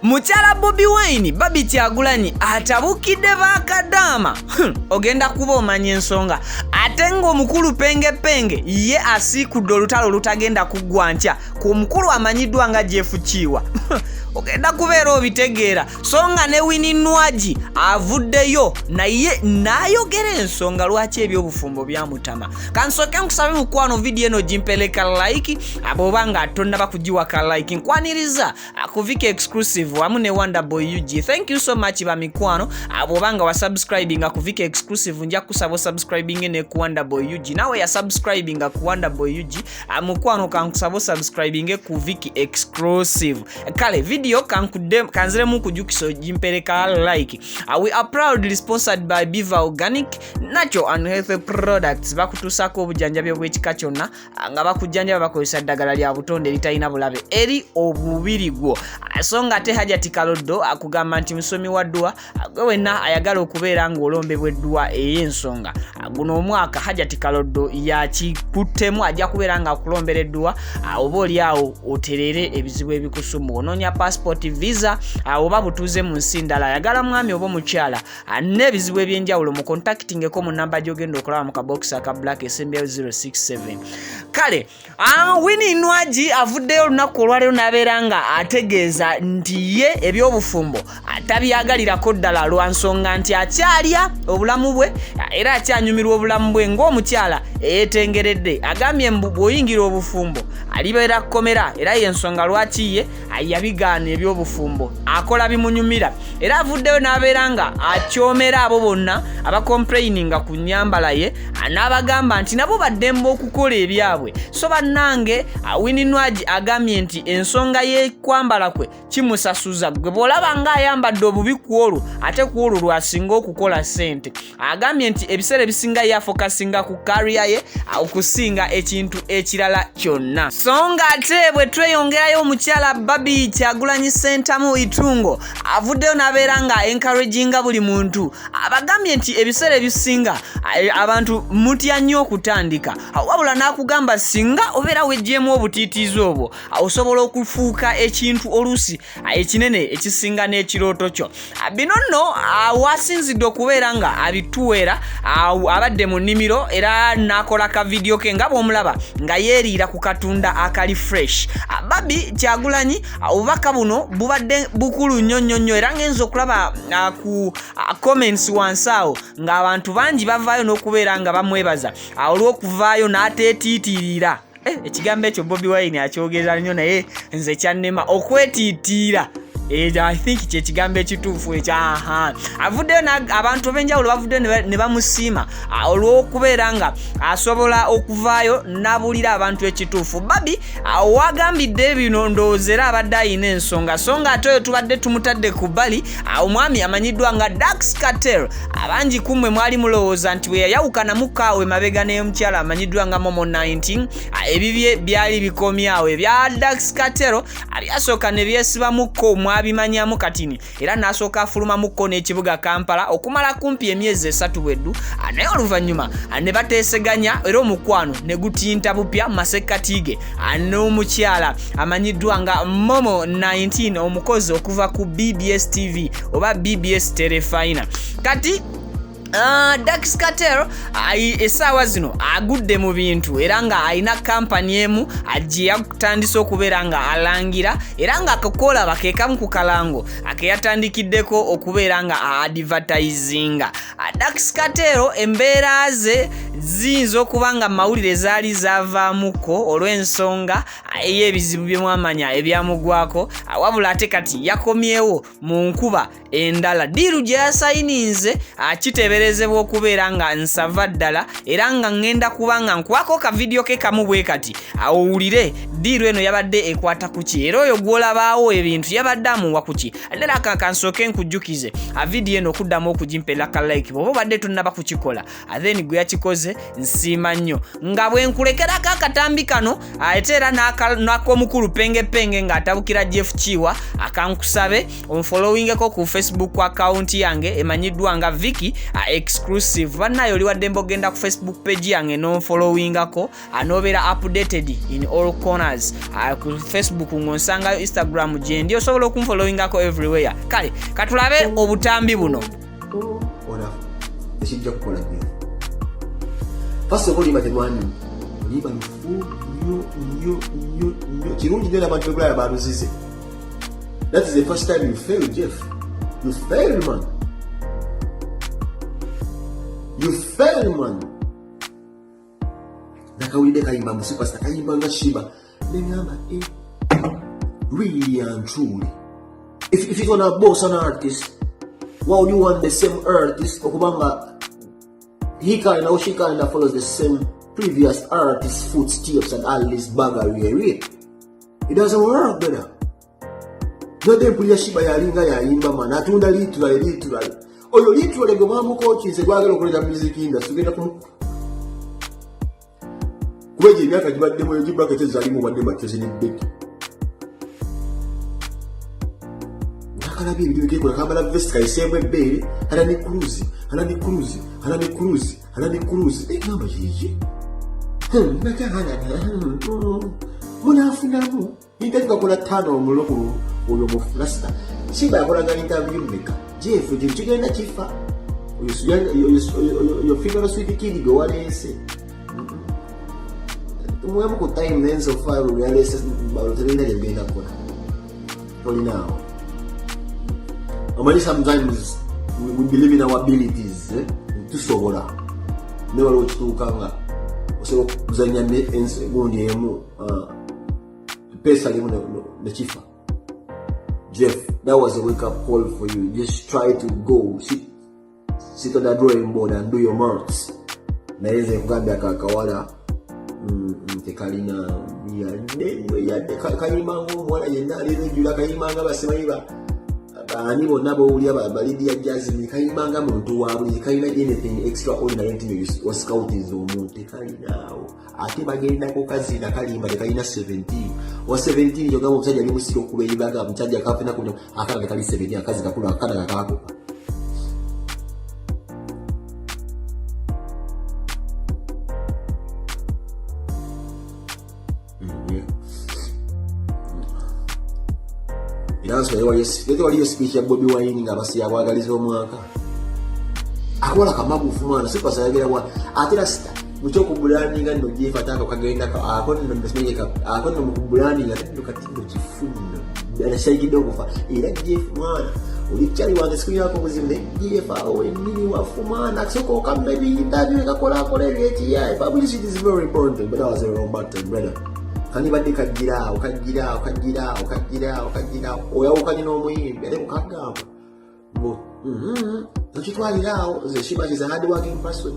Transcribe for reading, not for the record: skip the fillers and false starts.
Mukyala Bobi Wine, Barbie Kyagulanyi atabukidde bakadaama. Ogenda kuba omanya ensonga. Ate ng'omukulu Penge Penge ye asiikudde olutalo olutagenda kuggwa nkya ku mukulu amanyiddwa nga Jeff Kiwa. Ogenda kubeera obitegeera. So nga ne Winnie Nwagi avuddeyo naye n'ayogera ensonga lwaki eby'obufumbo byamutama. Kansooke nkusabe mukwano vidiyo eno gimpeleka like, bw'oba nga tonnaba kugiwa ka like nkwaniriza ku Vicky Exclusive wamu ne Wonder Boy UG. Thank you so much ba mikwano. Bw'oba nga wasubscribinga ku Vicky Exclusive nja kusaba osubscribinge ne ku Wonder Boy UG. Nawe yasubscribinga ku Wonder Boy UG, mukwano kankusaba osubscribinge ku Vicky Exclusive. Kale video kanziremu kujukisa ogimpereka like. We are proudly sponsored by Biva Organic Natural and Healthy Products. Bakutuusaako obujjanjabi obw'ekika kyonna nga bakujjanjaba bakozesa ddagala lya butonde eritalina bulabe eri omubiri gwo. So nga ate Hajati Kaloddo akugamba nti musomi wa dduwa, gwe wenna ayagala okubeera ng'olombebwa edduwa ey'ensonga. Guno omwaka Hajati Kaloddo yakikuttemu, ajja kubeera ng'akulombera edduwa, oba oli awo otereere ebizibu ebikusumbuwa. Onoonya passport, visa, oba butuuze mu nsi ndala, ayagala mwami oba omukyala, n'ebizibu eby'enjawulo, mu contactingeko mu namba gy'ogenda okulaba mu kabokisi aka black esembyayo 067. Kale Winnie Nwagi avuddeyo olunaku olwaleero n'abeera nga ategeeza nti ye eby'obufumbo atabyagalirako ddala lwa nsonga nti akyalya obulamu bwe era akyanyumirwa obulamu bwe ng'omukyala eyeetengeredde. Agambye mbu bw'oyingira obufumbo alibeera kkomera, era y'ensonga lwaki ye yabigaana eby'obufumbo, akola bimunyumira. Era avuddeyo n'abeera nga akyomera abo bonna abakomplaininga ku nnyambala ye, n'abagamba nti nabo baddembe okukola ebyabwe. So bannange, Winnie Nwagi agambye nti ensonga y'ekwambala kwe kimusasuza. Gwe bw'olaba ng'ayambadde obubi ku olwo, ate ku olwo lw'asinga okukola ssente. Agambye nti ebiseera ebisinga ye afokasinga ku kariya ye okusinga ekintu ekirala kyonna. So ng'ate bwe tweyongerayo, omukyala Barbie Kyagulanyi Ssentamu Itungo avuddeyo n'abeera nga encouraginga buli muntu. Abagambye nti ebiseera ebisinga abantu mutya nnyo okutandika, wabula n'akugamba singa obeera weggyemu obutiitiizi obwo osobola okufuuka ekintu oluusi ekinene ekisinga n'ekirooto kyo. Bino nno wasinzidde okubeera nga abituweera, abadde mu nnimiro era n'akola ka vidiyo ke nga bw'omulaba nga yeeriira ku katunda akali fresh. Barbie Kyagulanyi, obubaka buno bubadde bukulu nnyo nnyo nnyo, era ngenza okulaba ku comments wansi awo ng'abantu bangi bavaayo n'okubeera nga bamwebaza olw'okuvaayo n'ateetiitirira. Ekigambo ekyo Bobi Wine akyogera nnyo naye nze kyannema okwetiitiira. I think kye kigambo ekituufu ekyo. Aha, avuddeyo abantu ab'enjawulo bavuddeyo ne bamusiima olw'okubeera nga asobola okuvaayo n'abuulira abantu ekituufu. Barbie wagambidde bino ndowooza era abadde ayina ensonga. So nga ate oyo tubadde tumutadde ku bbali, omwami amanyiddwa nga Dax Kartel, abangi ku mmwe mwali mulowooza nti bwe yayawukanamu kaawe mabega n'omukyala amanyiddwa nga Momo 19, ebibye byali bikomyawo. Ebya Dax Kartel byasooka ne byesibamukko, mwabimanyamu katini, era n'asooka afulumamukko n'ekibuga Kampala okumala kumpi emyezi 3 bweddu, naye oluvannyuma ne bateeseganya era omukwano ne gutinta bupya mu masekkati ge n'omukyala amanyiddwa nga Momo 19, omukozi okuva ku BBS TV oba BBS Terefayina. Kati Dax Kartel essaawa zino agudde mu bintu era nga alina kampani emu gye yatandise okubeera nga alangira, era nga akakoolaba ke kamu ku kalango akeyatandikiddeko okubeera nga advertisinga. Dax Kartel embeera ze ziyinza okuba nga mawulire zaali zaavaamuko olw'ensonga ey'ebizibu bye mwamanya ebyamugwako, wabula ate kati yakomyewo mu nkuba endala. Diiru gye yasayininze akiteeberezebwa okubeera nga nsava ddala, era nga ŋŋenda kuba nga nkwako ka vidiyo ke kamu bwe kati owulire diiru eno yabadde ekwata ku ki, era oyo gw'olabaawo ebintu yabadde amuwa ku ki. Ddala kansooke nkujjukize vidiyo eno okuddamu okugimpeera ka like bw'oba obadde tonnaba kukikola, then gwe yakikoze nsiima nnyo. Nga bwe nkulekerako akatambi kano ate era n'ak'omukulu Penge Penge ng'atabukira Jeff Kiwa, akankusabe onfollowingeko ku Facebook account yange emanyiddwa nga Vicky Exclusive bannaye, oli waddembe ogenda ku Facebook page yange nonfollowingako, nobeera updated in all corners. Ku Facebook ng'onsangayo, Instagram gyendi, osobola okunfollowingako everywhere. Kale katulabe obutambi buno. Ekijja kukola nnyo, first of all, oluyimba terwanyuma, oluyimba lufu nnyo nnyo nnyo nnyo, kirungi nnyo n'abantu bebulaya baluzize. That is the first time you fail, Jeff. You fail, man. You fail, man. Nakawulidde kayimba mu Superstar, kayimba nga Sheebah, neŋamba, eh, really and truly, if you're gonna boss an artist, why would you want the same artist okubanga he kind of, she kind of follows the same previous artist's footsteps and all this buggery? It doesn't work, brother. Nodde mpulira Sheebah yalinga yayimba, man, atunda literally, literally. Oyo literally gwe mwamukokinze gwagala okuleeta music industry, genda kumu kuba egyo emyaka gibaddemu eyo gibraketi ezalimu badde bachozi ne Becky. Nakalabye ebintu bikekola, kambala vest kayiseemu ebbeere, ala ne cruise, ala ne cruise, ala ne cruise, ala ne cruise. Egamba yiye munafunamu interview, kakola ttaano omuliro ku oyo mufulasta. Sheebah yakolanga interview mmeka? Jeff, ekyo kigenda kifa. Oyo female sweet kid gwe waleese, tumuwemu ku time nensofa yaleese, terina gyegenda kukola, tolinaawo. Omanyi, sometimes we believe in our abilities, eh? Tusobola, naye waliwo kituuka nga osobola okuzanya gundi emu, pesa limu nekifa. Jeff, that was a wake up call for you. Just try to go sit on the drawing board and do your maths. Naye nze nkugambye, akakawala tekalina yadde yadde. Kayimba ngaomuwala yenna alirejula, kayimba basimanyi baani bonna bowulira balidia Jasmine, kayimba nga muntu wa buli, kalina anything extraordinary nti wascoutinze omuntu, tekalinaawo. Ate bagendako kazina kalimba, tekalina 17 wa 17. Yogamba omusajja ali musiro okuba eribaga omusajja kafina akana tekali 17, akazi kakulu, akana kakakopa. Era nsonga waliyo speech ya Bobi Wine nga basi yabwagaliza omwaka, akola kamagufu mwana Superstar yagera wa. Ate rasita mukyokubrandinga nno Jeff ataka kagenda ako nno ako nno mukubrandinga ate nno kati nno kifu nno ddala kyayigidde okufa. Era Jeff mwana oli kyali wange, sikunyako obuzibu, naye Jeff awo wennyini wafu mwana. Soka okamma ebiyintabyo ekakolakola ebyekiyaye. Publicity is very important, but that was a wrong button, brother. Kanibadde kagiraawo, kagiraawo, kagiraawo, kagiraawo, kagiraawo, oyawukanye n'omuyimbi ate mukagamba mbu tokitwaliraawo. Nze Sheebah is a hard working person.